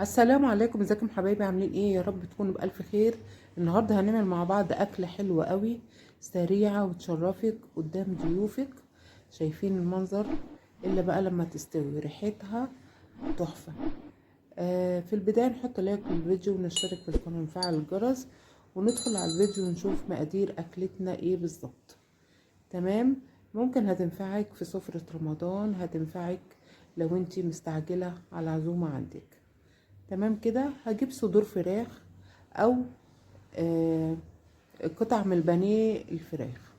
السلام عليكم، ازيكم حبايبي؟ عاملين ايه؟ يا رب تكونوا بالف خير. النهارده هنعمل مع بعض اكله حلوة قوي، سريعة وتشرفك قدام ضيوفك. شايفين المنظر؟ الا بقى لما تستوي ريحتها تحفة. في البداية نحط لايك للفيديو ونشترك في القناة ونفعل الجرس وندخل على الفيديو ونشوف مقادير اكلتنا ايه بالظبط. تمام، ممكن هتنفعك في سفرة رمضان، هتنفعك لو انتي مستعجلة على عزومة عندك. تمام كده. هجيب صدور فراخ او قطع من البانيه الفراخ.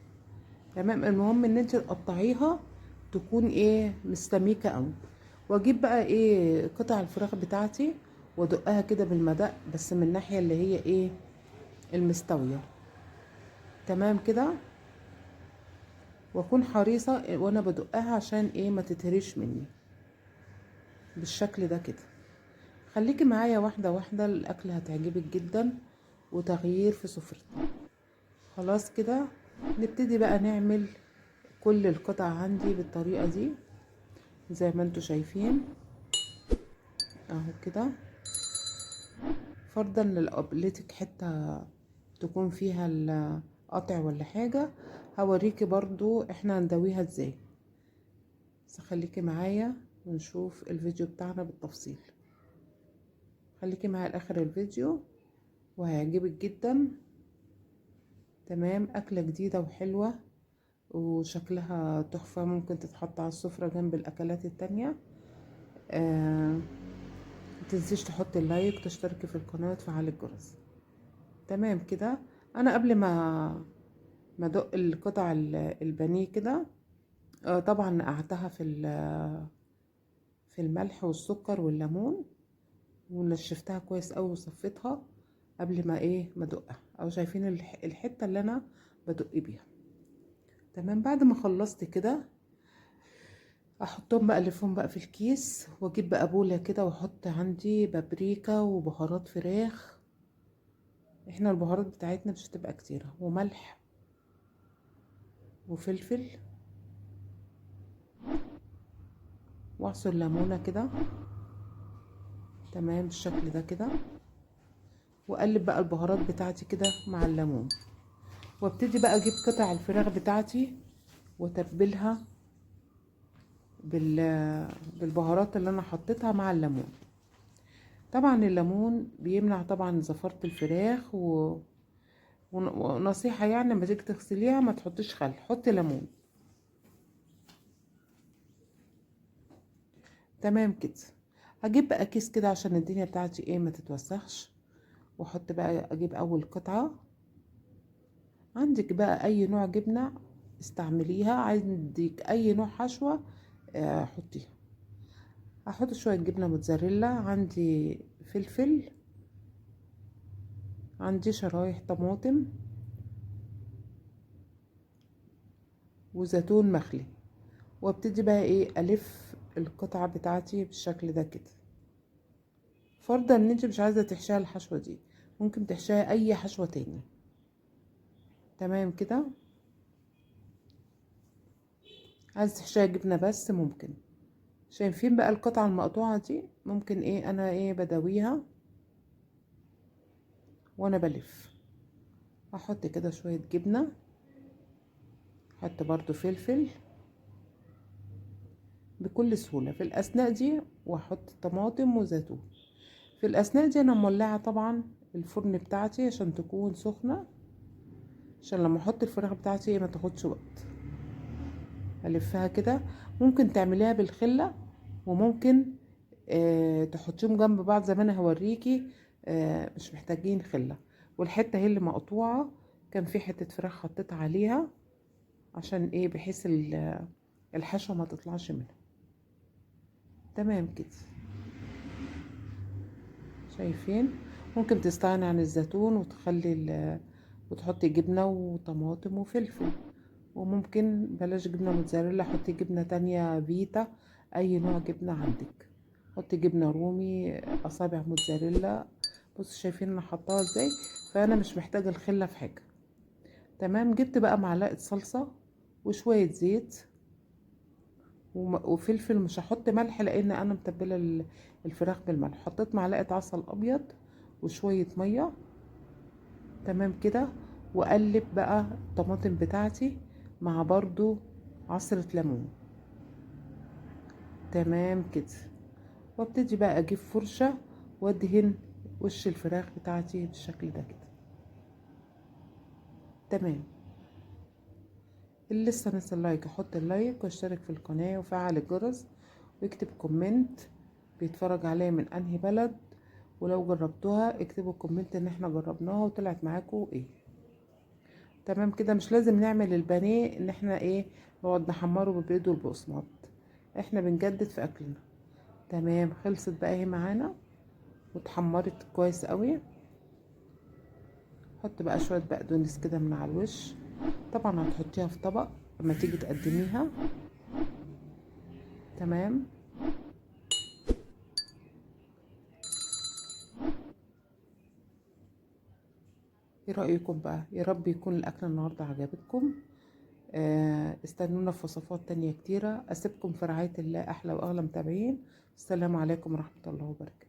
تمام، المهم ان انت تقطعيها تكون ايه مستميكه قوي. واجيب بقى ايه قطع الفراخ بتاعتي وادقها كده بالمدق، بس من الناحية اللي هي ايه المستويه. تمام كده، واكون حريصة وانا بدقها عشان ايه ما تتهريش مني بالشكل ده كده. خليكي معايا واحدة واحدة، الأكل هتعجبك جدا وتغيير في سفرتنا. خلاص كده نبتدي بقى نعمل كل القطع عندي بالطريقة دي زي ما انتوا شايفين اهو كده. فرضا لقبلتك حتة تكون فيها القطع ولا حاجة، هوريكي برضو احنا هندويها ازاي، بس خليكي معايا ونشوف الفيديو بتاعنا بالتفصيل. خليكي معايا لاخر الفيديو وهيعجبك جدا. تمام، اكله جديدة وحلوه وشكلها تحفة، ممكن تتحط على السفرة جنب الاكلات التانية. متنسيش تحطي اللايك، تشتركي في القناة وتفعلي الجرس. تمام كده. انا قبل ما ادق القطع البانيه كده، طبعا نقعتها في الملح والسكر والليمون، ونشفتها كويس قوي وصفيتها قبل ما ايه ما ادقها، او شايفين الحتة اللي انا بدق بيها. تمام، بعد ما خلصت كده احطهم بقى، الفهم بقى في الكيس، واجيب بقى بوله كده واحط عندي بابريكا وبهارات فراخ. احنا البهارات بتاعتنا مش هتبقى كتيرة، وملح وفلفل، واعصر ليمونه كده. تمام بالشكل ده كده، واقلب بقى البهارات بتاعتي كده مع الليمون، وابتدي بقى اجيب قطع الفراخ بتاعتي واتبلها بالبهارات اللي انا حطيتها مع الليمون. طبعا الليمون بيمنع طبعا زفارة الفراخ، ونصيحة لما تيجي تغسليها ما تحطيش خل، حطي ليمون. تمام كده. هجيب بقى كيس كده عشان الدنيا بتاعتي ايه ما تتوسخش، واحط بقى، اجيب اول قطعة. عندك بقى اي نوع جبنة استعمليها، عندك اي نوع حشوة، حطيها. هحط شوية جبنة موتزاريلا، عندي فلفل، عندي شرايح طماطم، وزيتون مخلي. وابتدي بقى ايه الف القطعة بتاعتي بالشكل ده كده. فرضا ان انت مش عايزة تحشيها الحشوة دي، ممكن تحشيها اي حشوة تاني. تمام كده. عايزة تحشيها جبنة بس ممكن. شايفين بقى القطعة المقطوعة دي؟ ممكن ايه انا ايه بدويها وانا بلف. احط كده شوية جبنة، احط برضو فلفل بكل سهولة في الأثناء دي، واحط طماطم وزيتون. في الأثناء دي أنا مولعة طبعا الفرن بتاعتي عشان تكون سخنة، عشان لما احط الفراخ بتاعتي ما تاخدش وقت. الفها كده. ممكن تعمليها بالخلة، وممكن تحطيهم جنب بعض زي ما انا هوريكي. مش محتاجين خلة. والحتة هي اللي مقطوعة، كان في حتة فراخ حطيتها عليها عشان ايه، بحيث الحشوة ما تطلعش منها. تمام كده. شايفين؟ ممكن تستغني عن الزيتون وتحطي جبنة وطماطم وفلفل، وممكن بلاش جبنة موتزاريلا، حطي جبنة تانية فيتا، اي نوع جبنة عندك. حطي جبنة رومي، اصابع موتزاريلا. بصوا شايفين انا حطاها ازاي؟ فانا مش محتاجة الخلة في حاجة. تمام. جبت بقى معلقة صلصة وشوية زيت وفلفل. مش هحط ملح لان انا متبله الفراخ بالملح. حطيت معلقه عسل ابيض وشوية مية. تمام كده. واقلب بقى الطماطم بتاعتي مع برضو عصره ليمون. تمام كده. وابتدي بقى اجيب فرشه وادهن وش الفراخ بتاعتي بالشكل ده كده. تمام. اللي لسه ناسي ال like احط ال like واشترك في القناة وفعل الجرس ويكتب comment بيتفرج عليا من انهي بلد، ولو جربتوها اكتبوا comment ان احنا جربناها وطلعت معاكم ايه. تمام كده. مش لازم نعمل البانيه ان احنا ايه نقعد نحمره بالبيض والبقسماط، احنا بنجدد في اكلنا. تمام. خلصت بقى اهي معانا واتحمرت كويس قوي. حط بقى شوية بقدونس كده من على الوش. طبعا هتحطيها في طبق لما تيجي تقدميها. تمام. ايه رأيكم بقى؟ يا رب يكون الاكل النهارده عجبتكم. استنونا في وصفات تانية كتيرة. اسيبكم في رعاية الله، احلى واغلى متابعين. السلام عليكم ورحمة الله وبركاته.